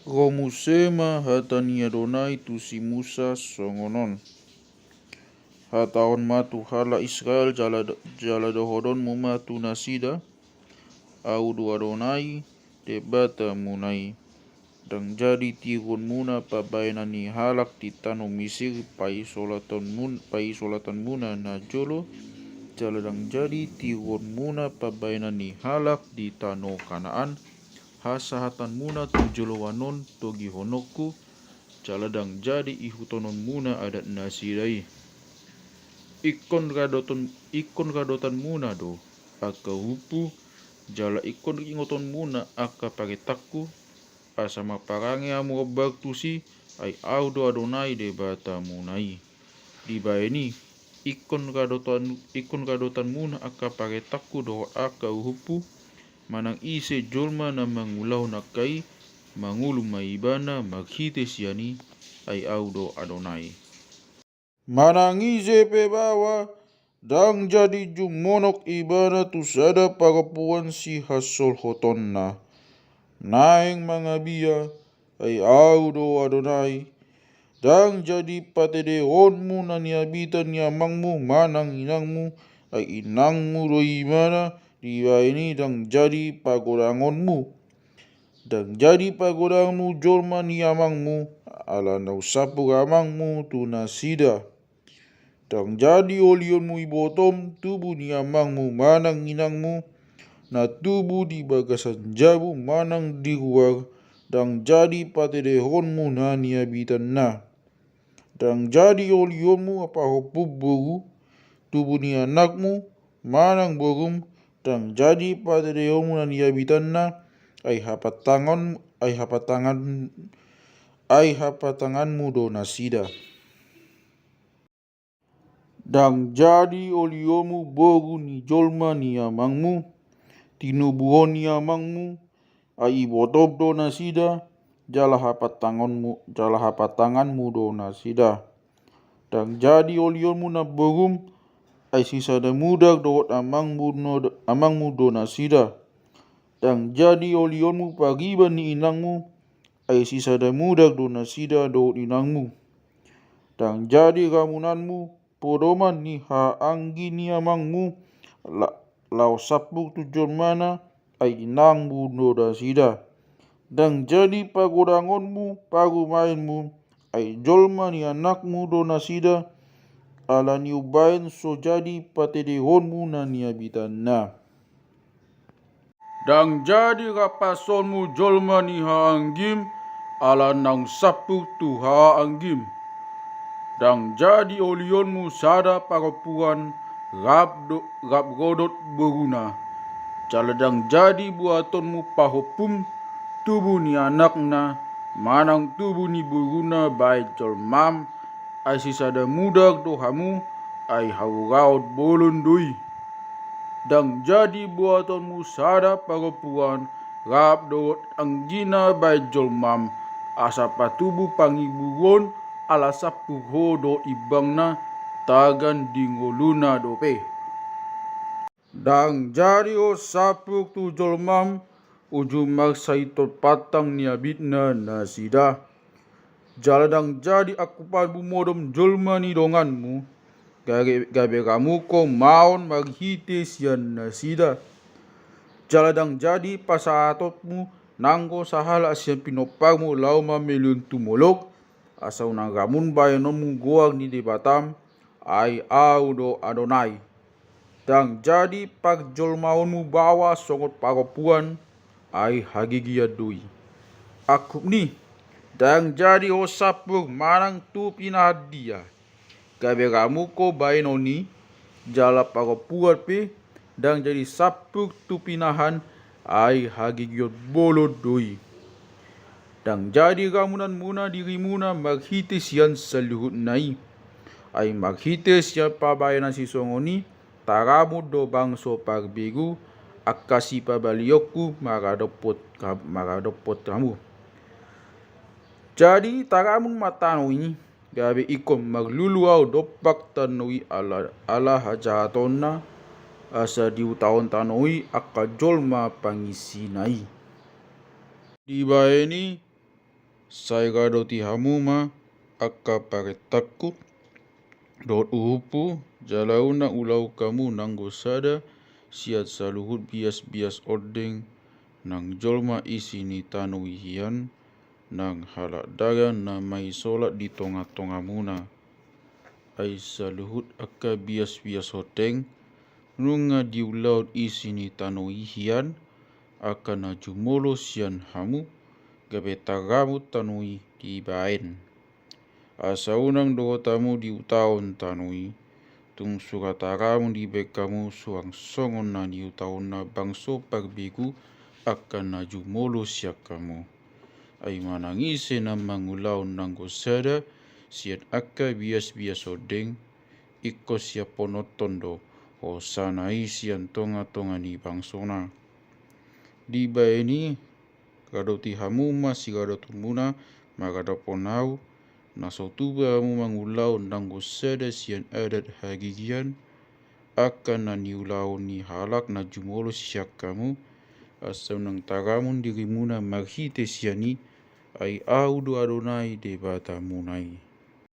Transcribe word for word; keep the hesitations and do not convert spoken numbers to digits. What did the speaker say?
Ro muse ma hata ni Adonai tu si Musa songon on: Hatahon ma tu halak Israel jala, jala dohodonmu ma tu nasida: Ahu do Adonai, Debatamuna i. Ndang jadi tiruonmuna pambahenan ni halak di tano Misir paisolatonmun-, paisolatonmuna na jolo, jala ndang jadi tiruonmuna pambahenan ni halak di tano Kanaan hasahatonmuna tu joloan on togihononku, jala ndang jadi ihuthononmuna adat nasida i. Ingkon radoton-, ingkon radotanmuna do angka uhumhu, jala ingkon ingotonmuna angka parentangku, asa marparange hamu hombar tusi, ai Ahu do Adonai Debatamuna i. Dibahen i, ingkon radotan-, ingkon radotanmuna angka parentangku dohot angka uhumhu, manang ise jolma na mangulahon angka i, mangolu ma ibana marhite sian i, ai Ahu do Adonai. Manang ise pe baoa, ndang jadi jumonok ibana tu sada parompuan sihasolhotonna. Naeng mangabia, ai Ahu do Adonai. Ndang jadi patedehonmu na niabitan ni amangmu manang inangmu, ai inangmu do ibana, dibahen i ndang jadi pagodangonmu. Ndang jadi pagodangonmu jolma ni amangmu, ala naung sampur amangmu tu nasida. Ndang jadi olionmu ibotom tubu ni amangmu manang inangmu, na tubu di bagasan jabu manang di ruar, ndang jadi patedehonmu na niabitanna. Ndang jadi olionmu pahompum boru, tubu ni anakmu manang borum, ndang jadi patedehonmu na niabitanna, ai hapantangan, ai hapantangan, ai hapantanganmu do nasida. Ndang jadi olionmu boru ni jolma ni amangmu, tinubuhon ni amangmu, ai ibotom do nasida, jala hapantanganmu, jala hapantanganmu do nasida. Ndang jadi olionmu namborum, ai sisada mudak dohot amangmu no, amangmu do nasida. Ndang jadi olionmu pariban ni inangmu, ai sisada mudak do nasida dohot inangmu. Ndang jadi ramunanmu podoman ni haha anggi ni amangmu, la-, laho sampur tu jolmana, ai inangmu do nasida. Ndang jadi pagodangonmu parumaenmu, ai jolma ni anakmu do nasida, ala ni umbahen so jadi patedehonmu na niabitanna. Ndang jadi rapasonmu jolma ni haha anggim, ala naung sampur tu haha anggim. Ndang jadi olionmu sada parompuan rap do-, rap ro dohot boruna. Jala ndang jadi buatonmu pahompum tubu ni anakna, manang tubu ni boruna bahen jolmam, ai sisada mudak do hamu, ai hauraon bolon do i. Ndang jadi buatonmu sada parompuan rap dohot anggina bahen jolmam, asa patubu pangiburuon ala sampur ho dohot imbangna, tagan di ngoluna dope. Ndang jadi ho sampur tu jolmam uju marsaintophon pantang ni abitna nasida. Jala ndang jadi angkupanmu modom jolma ni donganmu, gabe, gabe ramuko maon marhite sian nasida. Jala ndang jadi pasahatonmu nanggo sahalak sian pinomparmu laho mamelehon tu Molok, asa unang ramun bahenonmu goar ni debatam, ai Ahu do Adonai. Ndang jadi parjolmaonmu baoa songon parompuan, ai hagigian do i. Angkup ni, ndang jadi ho sampur manang tu pinahan dia, gabe ramuko bahenon i, jala parompuan pe ndang jadi sampur tu pinahan, ai hagigion bolon do i. Ndang jadi ramunanmuna dirimuna marhite sian saluhutna i. Ai marhite sian pambahenan sisongon i, taramun do bangso parbegu, angka sipabalionku maradophon, maradophon hamu. Jadi taramun ma tano i, gabe ingkon marlulu ahu dompak tano i ala, ala hajahatonna, asa dihutahon tano i angka jolma pangisina i. Dibahen i, Sai radoti hamu ma angka parentangku dohot uhumhu, jala unang ulaon hamu nanggo sada sian saluhut biasbias ondeng nang jolma isi ni tano i hian, nang halak dalan na maisolat di tongatongamuna. Ai saluhut angka biasbias ondeng nunga diulaon isi ni tano i hian, angka na jumolo sian hamu, gabe tagamon tano i dibaen. Asa unang dohot hamu diutaon tano i, tung surat tagamon dibaen hamu suang songon na niutaonna bangso parbegu angka na jumolo sian hamu. Ai manang ise na mangulaon nanggo sada sian angka biasbias ondeng, ingkon siaphononhon do hosana i sian tongatonga ni bangsona. Dibaen i, radoti hamu ma siradotonmuna maradophon ahu, na so tuba hamu mangulaon nanggo sada sian adat hagigian angka na niulaon ni halak na jumolo sian hamu, asa unang tagamon dirimuna marhite sian i. Ai ahu do Adonai Debatamuna i.